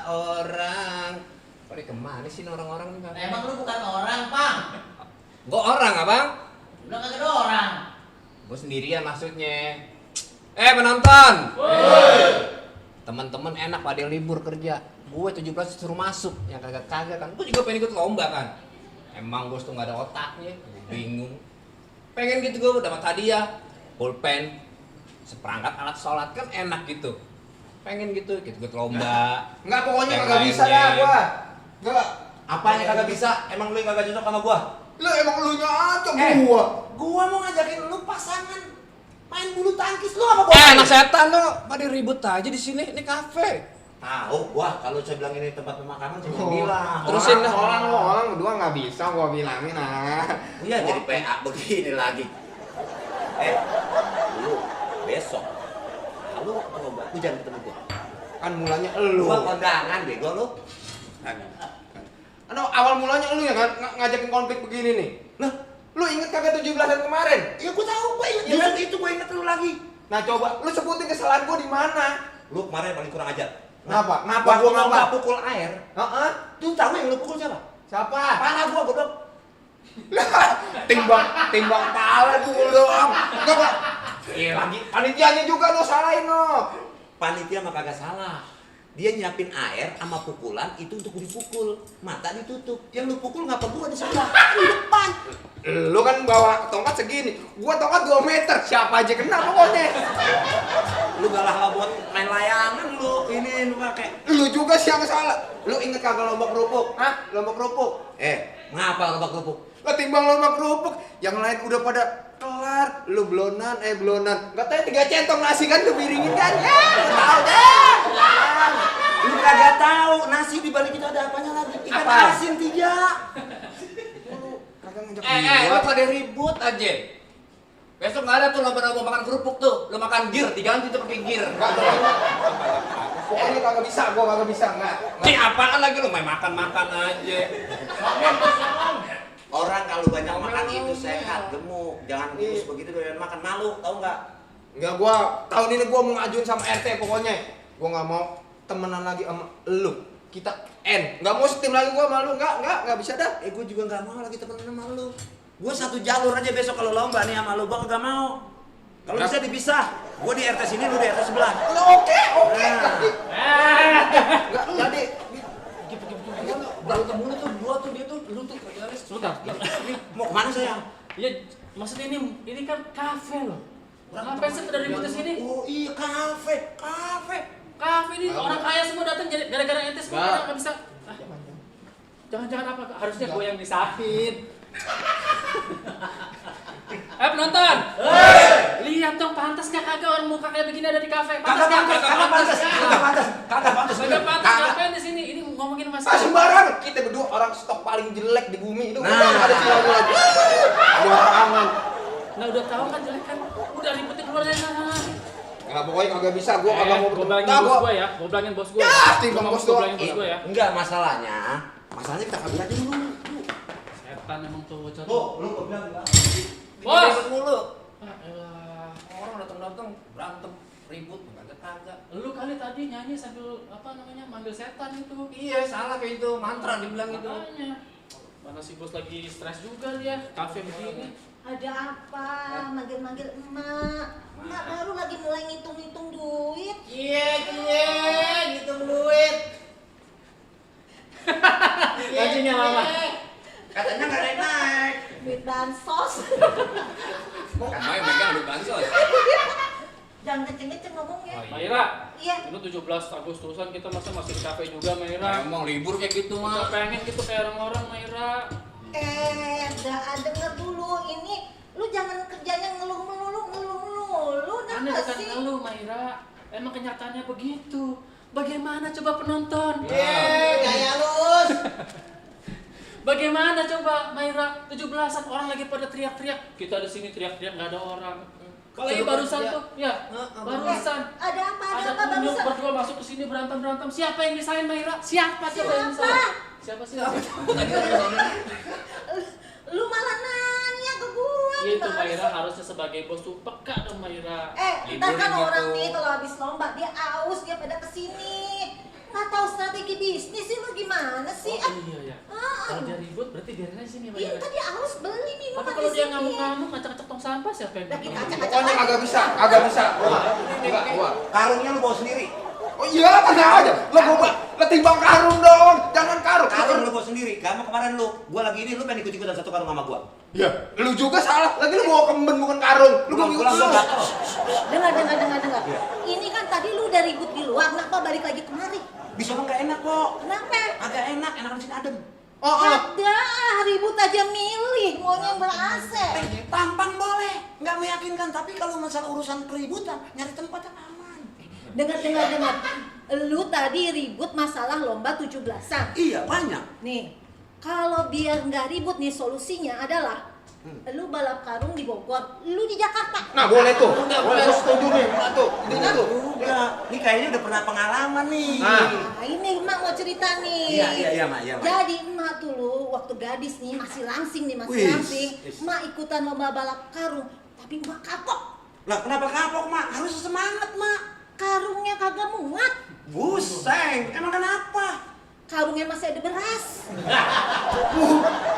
orang. Pada kemana sih orang-orang nih? Emang lu bukan orang, Pang? Gue orang, abang? Udah kagak ada orang. Gue sendirian maksudnya. Penonton! Teman-teman enak pada libur kerja. Gue 17 suruh masuk, yang kagak-kagak kan. Gue juga pengen ikut lomba kan. Emang gue tuh gak ada otaknya, gue bingung. Pengen gitu gue dapat hadiah, pulpen, seperangkat alat sholat kan enak gitu. Pengen gitu, ikut lomba. Enggak, pokoknya yang kagak bisa lainnya. dah gua. Enggak. Apanya kagak bisa? Emang lu yang kagak cocok sama gua? Lu emang elunya aja gua. Gua mau ngajakin lu pasangan main bulu tangkis, lu apa boleh? Anak setan lo, pada ribut aja di sini, ini kafe. Tahu gua kalau saya bilang ini tempat pemakaman saya Oh. bilang. Terusin dah. Orang berdua nggak bisa gua bilangin Iya jadi PA begini lagi. Lu besok lu coba lu jangan ketemu gua. Kan mulanya elu. Gua kondangan bego lu. Awal mulanya elu ya kan ngajakin konflik begini nih. Lah, lu inget kagak 17-an kemarin? Ya gua tahu, gua inget Iya justru kan? itu gua inget lu lagi. Nah, coba lu sebutin kesalahan gua di mana? Lu kemarin paling kurang ajar. Kenapa? Kenapa Waktu gua lomba ngapa? pukul air, Heeh. lu tahu yang lu pukul siapa? Siapa? Pala gua goblok. timbang pala dulu doang. Enggak. Iya lagi panitianya juga lu salahin lo. Panitia mah kagak salah. Dia nyiapin air sama pukulan itu untuk dipukul. Mata ditutup. Yang lu pukul ngapa gua di sebelah? Di depan. Lu kan bawa tongkat segini, gua tongkat 2 meter, siapa aja kena pokoknya. Lu galah buat main layangan lu. Ini lu pakai. Lu juga sih yang salah. Lu inget kagak lomba kerupuk? Hah? Lomba kerupuk? Ngapa lomba kerupuk? Lah timbang lomba kerupuk, yang lain udah pada kelar, lu belonan. Enggak tahu 3 centong nasi kan lu piringin kan? Tahu deh. Lu kagak tahu nasi di balik itu ada apanya lagi? Ikan Apa? asin 3. Lu kagak ngajak Lo pada ribut aja. Besok nggak ada tuh lomba-lomba makan kerupuk tuh. Lo makan gir, diganti tuh pakai gir. Pokoknya kagak bisa, gua kagak bisa, enggak. Ini apaan lagi lo main makan-makan aja. Orang kalau banyak makan itu sehat, gemuk. Jangan kurus begitu doyan makan, malu, tahu nggak? Enggak, gua tahun ini gua mau ngajuin sama RT pokoknya. Gua nggak mau temenan lagi sama lu. Kita N. Nggak mau setim lagi gua sama lu. Nggak bisa dah. Gue juga nggak mau lagi temenan sama lu. Gue satu jalur aja besok kalau lomba nih sama lu, gue nggak mau. Kalau bisa dipisah, gue di RT sini, lu di RT sebelah. Oke. Nggak jadi. Berantem mulu tuh, dua tuh dia tuh, lu tuh kerjanya Sebentar. Mau kemana sayang? Ya, maksudnya ini kan kafe loh. Ngapain sih pada ribut di sini? Oh iya, kafe. Kafe ini orang kaya semua datang jadi gara-gara ente semua Nggak. nggak bisa. Jangan-jangan apa? Harusnya gue yang misahin. Penonton! Lihat dong, pantas gak kagak orang muka kayak begini ada di kafe? Pantas gak? Kagak pantas. Kagak pantas, ngapain di sini? Ini ngomongin masalah. Sembarang. Kita berdua orang stok paling jelek di bumi itu. Nah. Ada siapa lagi? Belakangan. Nah udah tahu kan jelek kan? Udah ributin keluar dari sana. Nggak, pokoknya kagak bisa. Gua kagak mau Gue bilangin Nggak, bos gua- gue ya. Gue bilangin bos gue. Ya, timbang bos Gue doang. bilangin bos gue ya. Enggak, masalahnya kita kabur aja dulu. Setan emang tuh bocah Tuh, tuh. lu gua bilang enggak. Bos! Ribut mulu. Ah, elah. Orang datang-datang berantem, ribut, kagak-kagak. Lu kali tadi nyanyi sambil apa namanya manggil setan itu. Iya, salah kayak itu, mantra dibilang itu. Makanya. Mana si bos lagi stres juga dia, kafe begini. Ada apa? Manggil-manggil emak. Emak baru lagi mulai ngitung-ngitung duit. Iya, ngitung duit. Anjingnya lama. Katanya enggak naik. Duit bansos. Kan main megang duit bansos. Jangan kenceng-kenceng ngomongnya. Maira, Iya. ini 17 Agustusan kita masih di kafe juga Maira. Emang libur kayak gitu Kita mah. pengen gitu kayak orang-orang Maira. Denger dulu ini. Lu jangan kerjanya ngeluh melulu. Aneh Kenapa bukan sih? ngeluh Maira. Emang kenyataannya begitu. Bagaimana coba penonton? Gaya lus. Bagaimana coba Maira? 17-an orang lagi pada teriak-teriak. Kita di sini teriak-teriak nggak ada orang. Kalau Seru barusan banget, tuh, ya, barusan. Ada apa Ada barusan? kunjung berdua masuk ke sini berantem. Siapa yang misahin Maira? Siapa coba yang Siapa? misahin? Siapa sih? Lu malah nanya ke gua. Iya itu gimana Maira sih? harusnya sebagai bos tuh peka dong Maira. Ntar kan Liburan orang gitu. nih kalau habis lomba dia aus dia pada kesini. Nggak tahu strategi bisnis sih lu gimana sih? Oh iya ya. Ah. Kalau dia ribut berarti biarin aja sini Iya Mbak. tadi harus beli minuman Tapi kalau di dia sini. ngamuk-ngamuk ngacak-ngacak tong sampah siapa yang Lagi bikin? ngacak-ngacak. Pokoknya agak bisa, agak bisa. Enggak, gua. Karungnya lu bawa sendiri. Oh iya, tenang aja. Lo timbang karung dong, jangan karung. Karung lu bawa sendiri. Kamu kemarin gua lagi ini, lu pengen ikut-ikutan satu karung sama gua. Iya, lu juga salah. Lagi lu bawa kemben bukan karung. Lu mau ikut pulang gua lu. gatel. Dengar. Ini kan tadi lu udah ribut di luar, kenapa balik lagi kemari? Bisa mah nggak enak kok. Kenapa? Agak enak, enakan sini adem. Oh, Ada ribut aja milih, maunya yang ber-AC. Tampang boleh, nggak meyakinkan. Tapi kalau masalah urusan keributan, nyari tempat yang aman. Dengar. Lu tadi ribut masalah lomba 17-an. Iya, banyak. Nih, kalau biar nggak ribut nih solusinya adalah lu balap karung di Bogor, lu di Jakarta. Nah, boleh tuh. Boleh, gua setuju nih. Nah, tuh. Ini tuh. Udah, ini kayaknya udah pernah pengalaman nih. Nah, ini emak mau cerita nih. Iya, Mak. Jadi emak dulu waktu gadis nih masih langsing. Wih. Emak ikutan lomba balap karung, tapi emak kapok. Lah, kenapa kapok, Mak? Harus semangat, Mak. Karungnya kagak muat. Buseng, emang kenapa? Karungnya masih ada beras.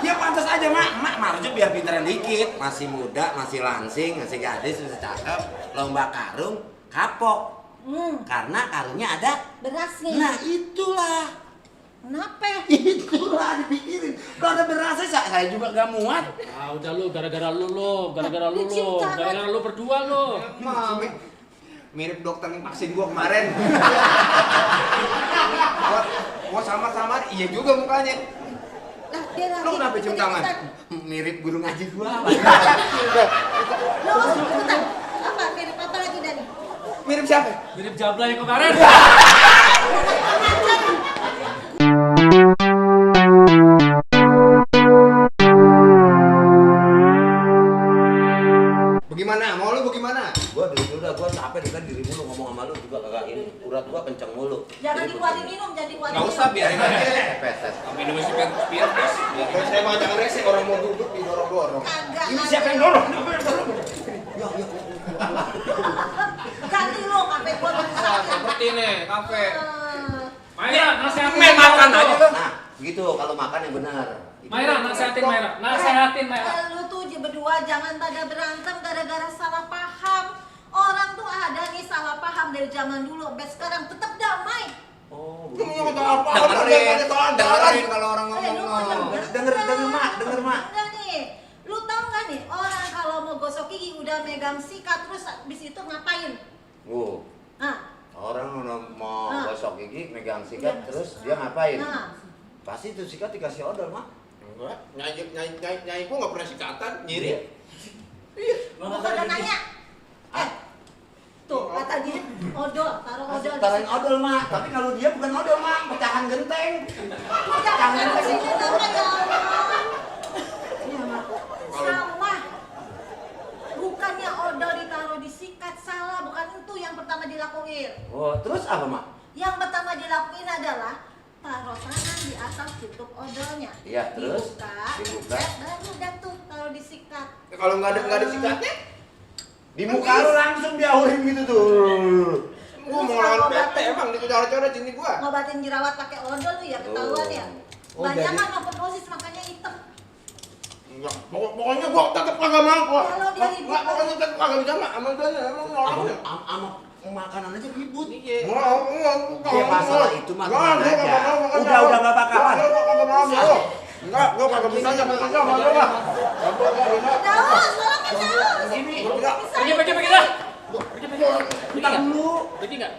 Ya pantas aja, Mak Marjo biar pinteran dikit. Masih muda, masih langsing, masih gadis, masih cakep. Lomba karung, kapok. Karena karungnya ada. Berasnya. Nah, itulah. Kenapa? Itulah dipikirin. Kalau ada berasa, saya juga gak muat. Ah udah lu gara-gara lu gara-gara Dicintakan. lu berdua lu. Emang mirip dokter yang vaksin gua kemarin. Gua sama-sama, iya juga mukanya. Lah, dia lagi. Lu kenapa cium tangan? Mirip guru ngaji gua. Lo ikutan. Apa? Mirip apa lagi Dani? Mirip siapa? Mirip Jabla yang kemarin. Bagaimana? Mau lu bagaimana? Gua udah capek dengan dirimu lu ngomong sama lu juga kagak ini. Urat gua kenceng mulu. Jangan dikeluarin minum, jangan dikeluarin Nggak minum. usah, biarin aja. Peset. Minumnya spiritus. Kalau saya mau jangan rese, orang mau duduk didorong-dorong. Kagak. Ini siapa yang dorong? Ganti lo, kafe gua berusaha. Seperti nih, kafe. Maira, nasihatin. Main makan aja kan. Nah, gitu kalau makan yang benar. Maira, nasehatin Maira. Lu tuh berdua jangan pada berantem gara-gara salah paham. Orang tuh ada nih salah paham dari zaman dulu sampai sekarang tetap damai. Oh, Lu mau begitu. apa? Dengerin kalau orang Lu mau ngomong. Denger, Mak. Enggak nih. Lu tahu nggak nih orang kalau mau gosok gigi udah megang sikat terus habis itu ngapain? Nah, Orang mau Nah. gosok gigi, megang sikat, Iya. terus dia ngapain? nah. Pasti itu sikat dikasih odol, Mak. Enggak, nyai gua nggak pernah sikatan, nyiri. Lu kagak nanya. Tuh katanya odol, taruh odol. di Taruhin sikat. odol, Mak. Tapi kalau dia bukan odol, Mak. Pecahan genteng. Jangan taruh sini nama ya Allah. Salah. Bukannya odol ditaruh di sikat, salah. Bukan itu yang pertama dilakuin. Oh, terus apa, Mak? Yang pertama dilakuin adalah taruh tangan di atas tutup odolnya. Iya, terus? Dibuka. Baru dah tuh taruh di sikat. Kalau nggak ada sikatnya, Di muka lu langsung diaurin gitu tuh. gua mau lawan PT emang dicoret-coret sini gua. Ngobatin jerawat pakai odol tuh ya ketahuan ya. Oh, Banyak jadi- kan overdosis makanya hitam. Enggak, pokoknya gua tetap kagak mau gua. Kalau dia ribut, Nggak, pokoknya tetap kagak bisa mak. Sama dia emang orangnya. Sama makanan aja ribut. Enggak, masalah itu mah tenang aja. Udah nggak bakalan. Enggak, gua kagak bisa sama dia sama dia mah. Daus, orangnya daus. Ini. Pergi dah. Bentar dulu. Pergi enggak?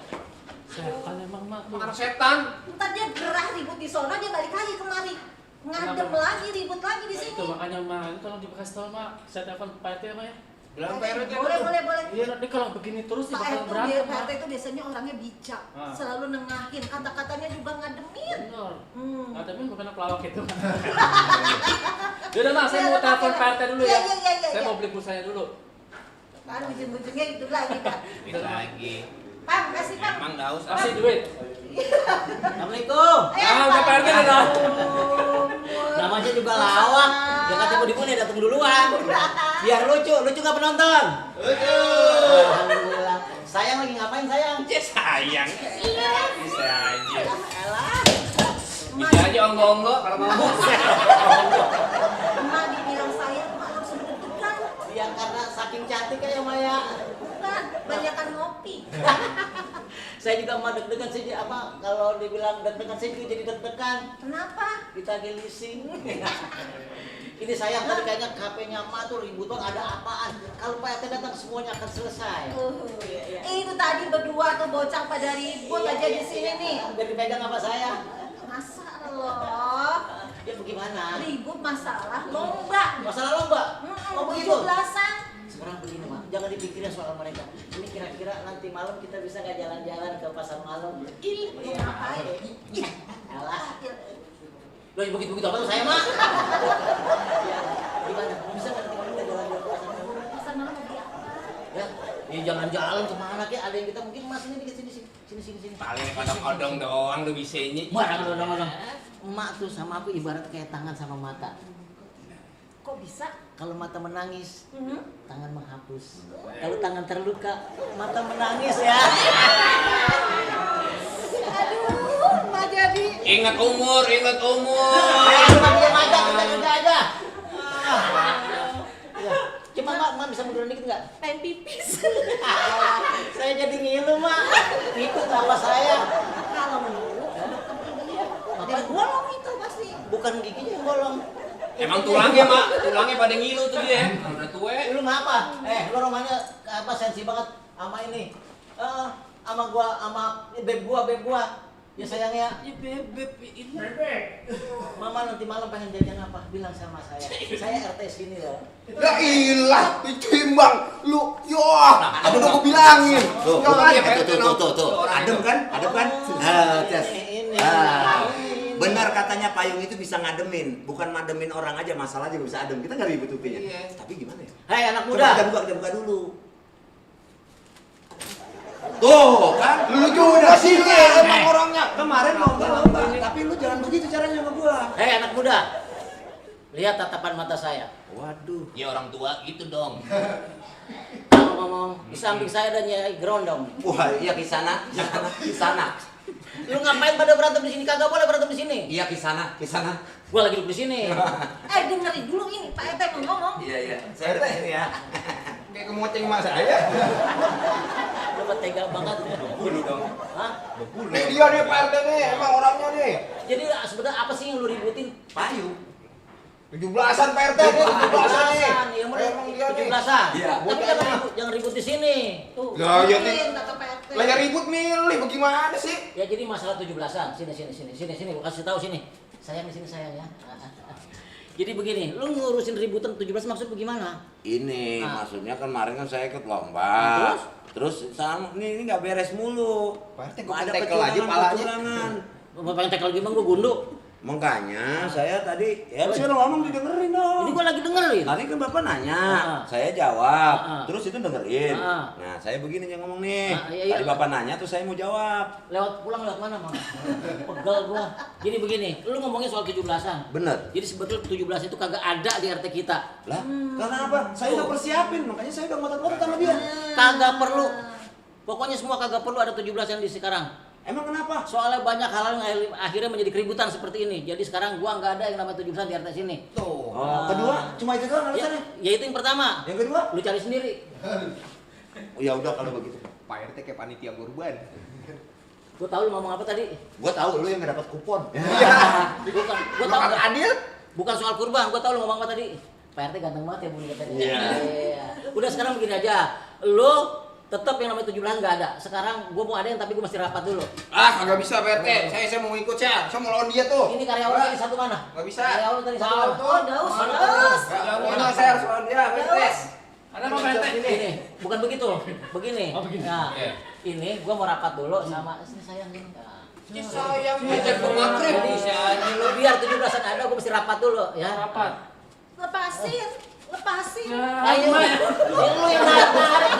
Setan emang Mak. Anak setan. Ntar dia gerah ribut di sono, dia balik lagi kemari. Ngadem lagi, ribut lagi di Nah, sini. itu makanya Mak, itu kalau dikasih tahu Mak, saya telepon Pak RT Mak ya. Bilang Pak RT Boleh. Iya, dia kalau begini terus dia Pak bakal RT berantem. Pak RT itu biasanya orangnya bijak, Ah. selalu nengahin, kata-katanya juga ngademin. Bener. Hmm. Ngademin bukan pelawak itu. Yaudah Mak, saya mau telepon Pak RT dulu ya. Iya. Saya mau beli pulsanya dulu. Kan ujung-ujungnya itu lagi kan. Itu lagi. Pam, kasih Pam. Emang daus. Kasih duit. Assalamualaikum. Ah, Pak RT dah. Namanya juga lawak. Dia kata mau dimulai datang duluan. Biar lucu gak penonton? Lucu. Alhamdulillah. Sayang lagi ngapain sayang? Ya sayang. Iya. Bisa aja. Elah. Bisa aja onggo-onggo kalau ngomong. Emak dibilang sayang, emak langsung deg-degan. Ya karena saking cantik ya Maya. Bukan, banyakan ngopi. Saya juga mah deg-degan sih apa kalau dibilang deg-degan saya juga jadi deg-degan. Kenapa? Kita gelising. Ini sayang tadi kayaknya HP-nya emak tuh ributan ada apaan. Kalau Pak RT datang semuanya akan selesai. Iya, iya. Itu tadi berdua tuh bocah pada ribut Iya, aja iya, di sini iya. nih. Biar dipegang apa saya? Masa loh. Ya bagaimana? Ribut masalah lomba. Masalah lomba? Oh begitu? 17-an. Sekarang begini Mak, jangan dipikirin soal mereka. Ini kira-kira nanti malam kita bisa nggak jalan-jalan ke pasar malam? Ih, lu ngapain? Alah. Loh begitu-begitu apa tuh saya Mak? Ya, gimana? Bisa nggak nanti malam kita jalan-jalan ke pasar malam? Pasar malam mau beli apa? Ya, ya jalan-jalan kemana kayak ada yang kita mungkin mas ini dikit sini. Paling kadang-kadang doang lu bisanya. Barang. Emak tuh sama aku ibarat kayak tangan sama mata. Kok bisa? Kalau mata menangis, Mhm. tangan menghapus. Kalau tangan terluka, mata menangis ya. Aduh, Mbak jadi. Ingat umur, ingat umur. Cuma diam aja, kita kerja aja. Ya. Cuma mak bisa munduran dikit nggak? Pengen pipis. Saya jadi ngilu mak. Ikut apa saya? Kalau menurut, Apa? bolong itu pasti. Bukan giginya yang bolong. Emang tulangnya, Mak. Tulangnya pada ngilu tuh dia. Udah tua. Lu ngapa? Lu romanya apa sensi banget sama ini? Sama gua, sama beb gua. Ya sayangnya. Ya bebek ini. Mama nanti malam pengen jajan apa? Bilang sama saya. Saya RT sini loh. Ya ilah, ditimbang lu. Yo, ada udah gua bilangin. Tuh, Enggak kan? tuh. Adem kan? Adem kan? Tes. Ini. Benar katanya payung itu bisa ngademin, bukan ngademin orang aja, masalah juga bisa adem. Kita nggak ribut tupinya. Iya. Tapi gimana ya? Hei anak Coba muda. kita buka dulu. Tuh kan? Lu juga sih emang orangnya. Kemarin lomba, tapi lu jangan begitu caranya sama gua. Hei anak muda. Lihat tatapan mata saya. Waduh. Ya orang tua gitu dong. Kalau ngomong di samping saya ada Nyai Grondong. Wah, iya kisana. Lu ngapain pada berantem di sini? Kagak boleh berantem di sini. Iya kisana. Gua lagi duduk di sini. Dengerin dulu ini, Pak RT mau ngomong. Iya. Saya di sini ya. Kayak kemoceng mas saya. Lu mah tega banget. Bunuh dong. Hah? Nih dia nih Pak RT nih, emang orangnya nih. Jadi sebenarnya apa sih yang lu ributin? Payung. 17-an Pak RT nih, 17-an nih. Ya mulai Emang dia nih. 17-an. Iya. Tapi jangan ribut di sini. Tuh, Lah, ya, dengerin kata Pak RT. Lah ya ribut milih, bagaimana sih? Ya jadi masalah 17-an. Sini, gua kasih tahu sini. Sayang di sini sayang ya. Jadi begini, lu ngurusin ributan 17 maksud bagaimana? Ini Ah. maksudnya kemarin kan saya ikut lomba. Terus sama ini nggak beres mulu. Pak RT gua Ada tekel aja palanya. kecurangan. Bapak pengen tackle gimana gua gunduk. Makanya saya tadi ya saya ngomong didengerin dong. Ini gua lagi dengerin. Tadi kan Bapak nanya, saya Ah. jawab, terus itu dengerin. Ah. Nah, saya begini yang ngomong nih. Iya. Tadi Bapak nanya, terus saya mau jawab. Pulang lewat mana, Mang? Pegel gua. Jadi begini, lu ngomongin soal 17-an. Bener. Jadi sebetulnya 17 itu kagak ada di RT kita. Lah, karena apa? Saya udah persiapin, makanya saya udah ngotot-ngotot sama dia. Kagak perlu. Pokoknya semua kagak perlu ada 17-an di sekarang. Emang kenapa? Soalnya banyak hal yang akhirnya menjadi keributan seperti ini. Jadi sekarang gua nggak ada yang namanya 17-an di RT sini. Tuh. Oh, kedua, cuma itu doang Ya, alasannya. ya itu yang pertama. Yang kedua? Lu cari sendiri. Oh, ya udah kalau begitu. Pak RT kayak panitia kurban. Gua tahu lu ngomong apa tadi. Gua tahu lu yang nggak dapat kupon. Gua tahu Makan adil? bukan soal kurban. Gua tahu lu ngomong apa tadi. Pak RT ganteng banget ya Bun katanya. Iya. Iya. Udah sekarang begini aja. Lu tetap yang namanya 17 nggak ada. Sekarang gua mau ada yang tapi gua mesti rapat dulu. Ah, kagak bisa Pak RT. Saya mau ikut saya. Saya mau lawan dia tuh. Ini karyawan tadi satu mana? Nggak bisa. Karyawan tadi satu Tahu mana? tuh. Oh, daus. Pokoknya saya harus lawan dia, Pak RT. Ada apa Pak RT? Ini bukan begitu. Begini. Oh, begini. Nah, Iya. ini gua mau rapat dulu sama istri sayang ini. Nah. Si sayang ngajak pengakrib. Jadi biar 17-an ada gua mesti rapat dulu ya. Rapat. Lepasin. Ayo, Nah, lu yang narik.